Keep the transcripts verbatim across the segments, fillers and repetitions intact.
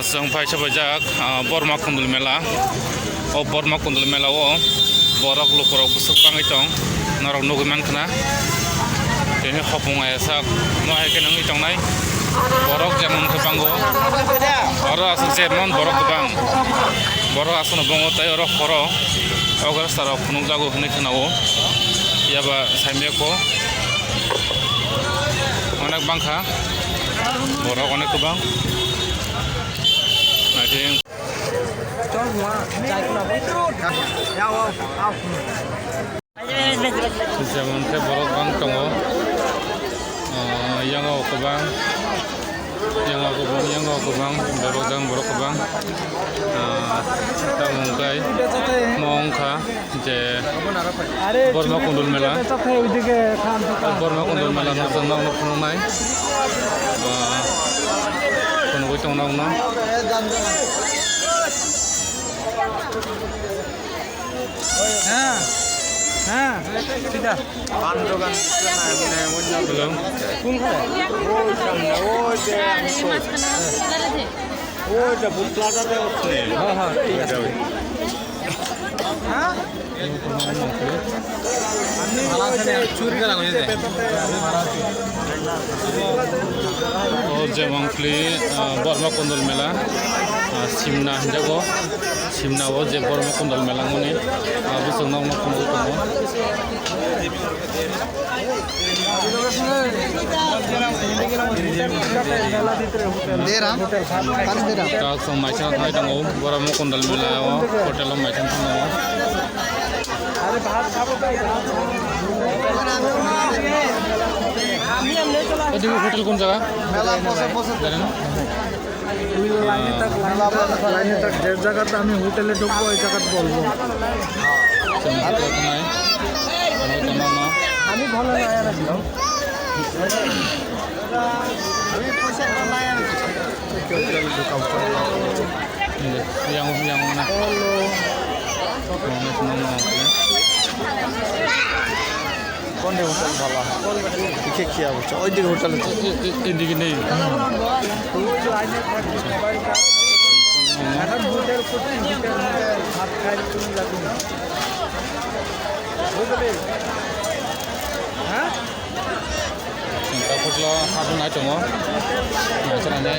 Chwng phai sabaijak, ah, Borma Kundul Mela. O Borma Kundul Mela o borok lukurok bwswk bangwi tong, norok nugwi mankha na. Tini hopung ayasa no hai khe nungwi tongnai. Borok jemon khe bango. Oro aswk jemon borok kwbang. Borok aswkno bongo tei oro horo. O gari sara phunukjago hwnwi khwnao. Phiya ba saimaya kho. Onek bangkha. Borok onek kwbang. Naithing. Jemon khe borok bang tongo. Ah, yango kwbang. Yango kwbang, yango kwbang. Borok jang borok kwbang. Ah, tamo hwnkhe mo wngkha. Je Borma Kundul Mela. Borma Kundul Mela no chwng nokno phunuknai. Ah, phunugwi tongo nokno. Ha. Ha. Sida. Hello. কোনখানে? ওই সামনে, ওই যে আমি কই। ওই যে বুথ প্লাজাতে হচ্ছে। হ্যাঁ, হ্যাঁ, ঠিক আছে। O je mangpili, ah, Borma Kundul Mela, ah, Simna hinjago. Simna o je Borma Kundul Mela mani, ah, bwswk nokno phunugwi tongo. Deram, kali deram. Kak song maisa thai tongo, Borma Kundul Mela o hotel o maisa thang tongo. Odi hotel kon jaga? Mela bose bose. Jane na? লাইনে থাক, লাইনে থাক, লাইনে থাক, যে জায়গাতে আমি হোটেলে ঢুকবো, ওই জায়গাতে বলবো। আমি ভালো না আর কি। Yang, yang mana? Hello. কোন দিকে হোটেল ভালো হয়? দেখে কি হবে? ওই দিকে হোটেল আছে। এ-, এ-, এদিকে নেই। এখন হোটেল করতে হোটেল ভাত খাই তুমি যাবে। বুঝলি? হ্যাঁ? Chwng takhuklo habwi nai tongo. Naichonani.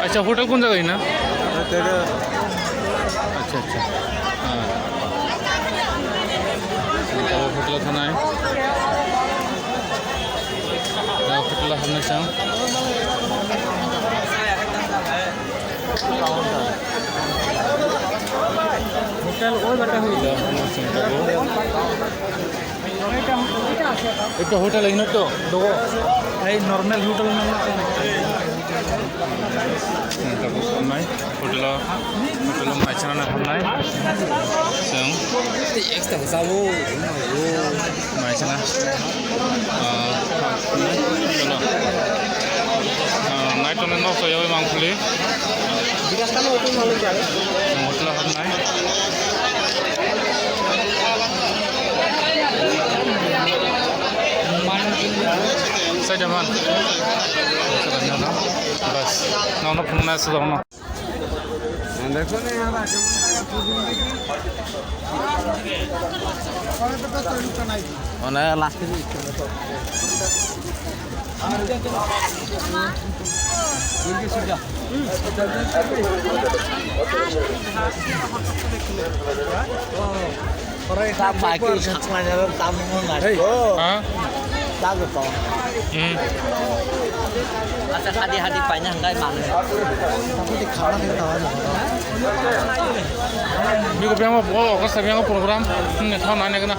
Acha, hotel kun jaga hina? Acha, acha. Ah. Chwng tabuk hotel o thanai. Tabuk hotel o habnai chwng. Hotel o jaga hotel. Ekta hotel hino to, dogo. Ei normal hotel nang. Hotel o, hotel o mai chana na hamnai. Chwng. Extra sabo. Mai chana. Ah, chwng hotel o. Ah, nai tongnai nok to yawi mangpili. Chwng hotel o habnai. Saidaman. Bas. Nono phunukna sujakno. Ona last. Tam bai khe saknai jaro tam mo na. Hey. Ha? Jago to. Hmm. Acha hadi hadi paina hangkai manu. Biko biang mo, oh, kasa biang mo program. Hmm, thau nai nai kena.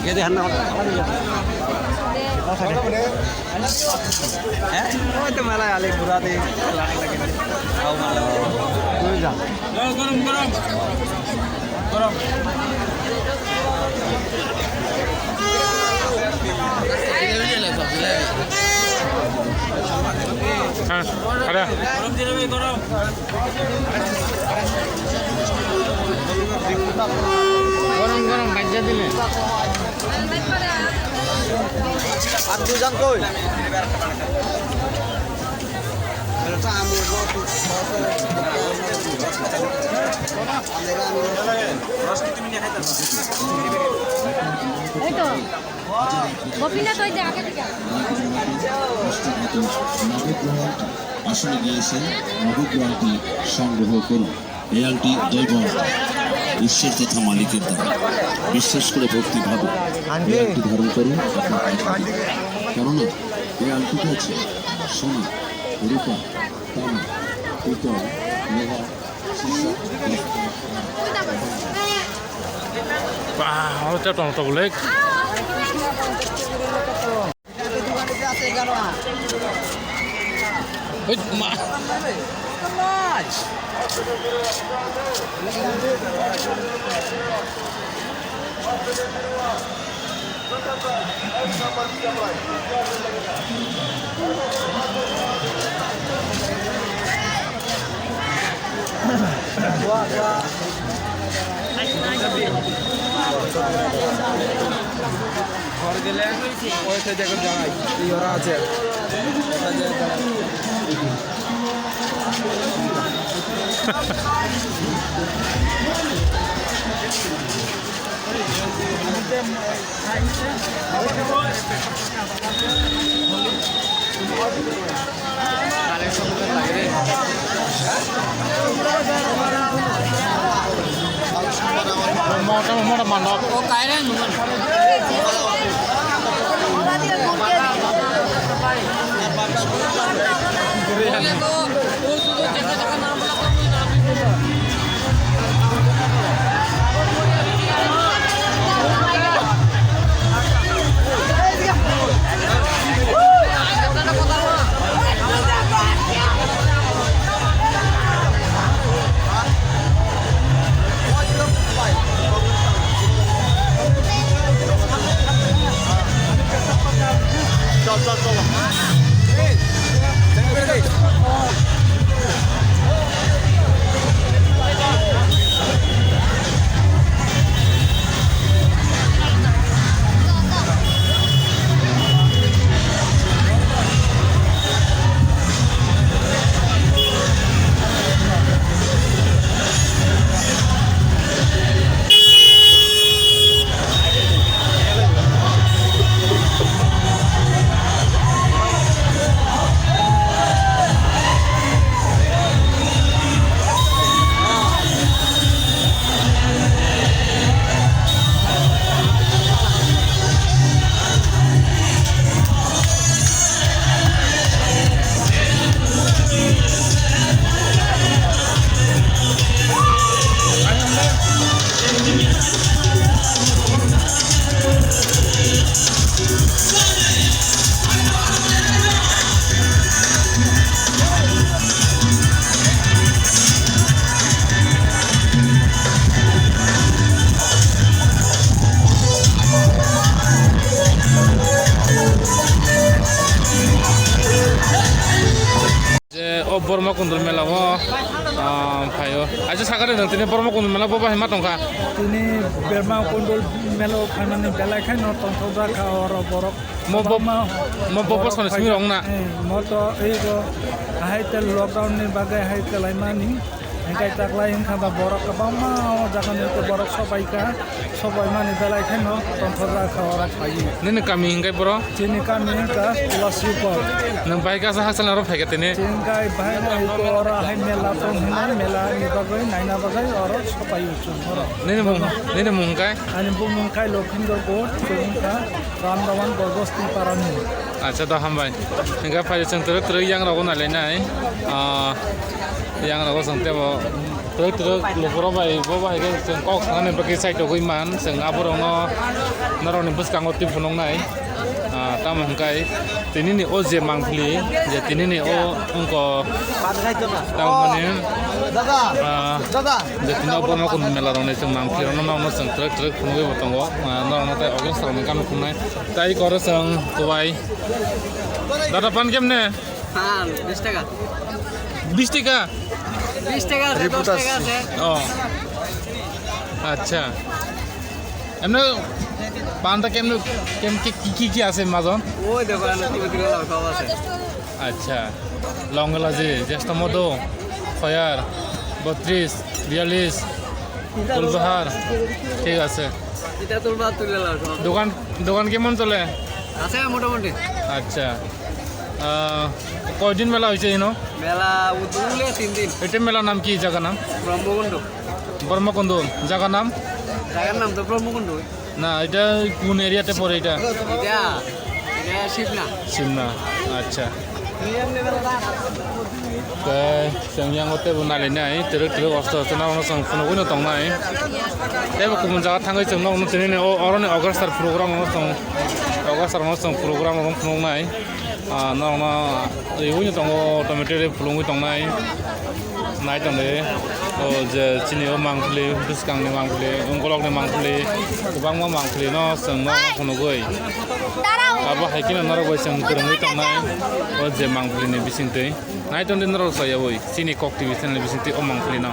Jadi hana. Eh? Oh, itu malah alih berat nih. Lagi, lagi. Tahu malah. Dulu dah. Gurung, gurung, gurung. Gurung. Hah, ada. Gurung, gurung, gurung, bajja dile. Ar duijon koi? এই তো, গোপীনাথ ওই যে আগে থেকে। আসনে গিয়েছেন, নবগ্রহটি সংগ্রহ করুন। এই আংটি দৈব ঈশ্বর তথা মালিকের দান। বিশ্বাস করে ভক্তিভাবে এই আংটি ধারণ করুন। আপনার কপালে, কেননা এই আংটিতে আছে সোনা, রূপা, তামা, পিতল, লোহা, সীসা। Bah, oh, chat tong tabulek. Wait, ma. ঘর গেলে ওই সাইডে এখন জানাই, এই ওরা আছে। Mota, mota mandok. Je o Borma Kundul mela o, ah, phaio. Aisa sakha de, tini Borma Kundul mela bo bahai ma tongkha. Tini Borma Kundul mela o phaimani belai khaino tongthokjak kha oro borok. Mo bo, kwbangma mo bo borok boskhano simi rok na. Eh, mo to ei bo ahai te lockdown ni bagwi hai kwlaimani. Hingkai taklai wngkha ba borok kwbangma o jaga ni borok sobai kha. Sobaimani belai khaino tongthokjak kha oro phaiwi. Nini kami hingkai boro? Chini kami hingka Tulasipur. Nwng bai kasa hakchal aro phaikha tini? Chini kai bai no iko oro hai mela tong hinai mela ni bagwi naina bagwi oro sobai o chwng oro. Nini mung, nini mung hingkai? Ani bumung kai Lokhindor Gor, chwng wngkha Ramdawan Gorgosti Parani. Acha do hambai. Hingka phai chwng twrwk twrwk yang rogo nailainai. Ah, yang rogo chwng tebo. Twrwk twrwk lukurok bai bo bai khe chwng kok sanani bagwi saitogwi man, chwng aborokno norokni bwskango twi phunuknai. Ah, tamo hwnkhe tinini o je mangpili, je tinini o wngkha tamoni, ah, je tini o Borma Kundul mela rokni chwng mangpili rokno norokno chwng twrwk twrwk phunugwi bo tongo. Ah, norokno tei audience rokni gana phunuknai. Tai koro chwng kubai. Dada, pan kemne? Pan, বিশ টাকা। বিশ টাকা? বিশ টাকা আছে, দশ টাকা আছে। ও, আচ্ছা। এমনি পানটা কেমন, কেম-, কি, কি, কি, কি আছে মাজত? ওই দেখো, এখানে তুলে তুলে লাও, সব আছে। আচ্ছা। লং এলাচি, জ্যেষ্ঠ মধু, খয়ার, বত্রিশ, বিয়াল্লিশ, ফুলবাহার, ঠিক আছে। এটা তুলবা, তুলে লাও, সব। দোকান, দোকান কেমন চলে? আছে মোটামুটি। আচ্ছা। আহ, কয়দিন মেলা হয়েছে এনো? মেলা উদুলে তিন দিন। এটা মেলার নাম কি, জায়গার নাম? ব্রহ্মকুণ্ড। ব্রহ্মকুণ্ড, জায়গার নাম? জায়গার নাম তো ব্রহ্মকুণ্ড। না, এটা কোন এরিয়াতে পড়ে এটা? এটা, এটা শিবনা। শিবনা, আচ্ছা। Tei chwng yang o teibo nailainai, twrwk twrwk osto osto norokno chwng phunugwino tongnai. Teibo kubun jaga thangwi chwng norokno tini o oroni orchestra program rokno chwng, orchestra rokno chwng program rokno phunuknai. Ah, norokno riwino tongo, automatic phulungwi tongnai. Nai tongdi, o je chini o mangpili, bwskangni mangpili, ungkolokni mangpili, kwbangma mangpilino chwng norokno phunugwi. Abo hai kheno norok bai chwng kwrwngwi tongnai, o je mangpilini bisingtwi. Nai tongdi norok sayawi, chini Kok T V channel bisingtwi o mangpilino.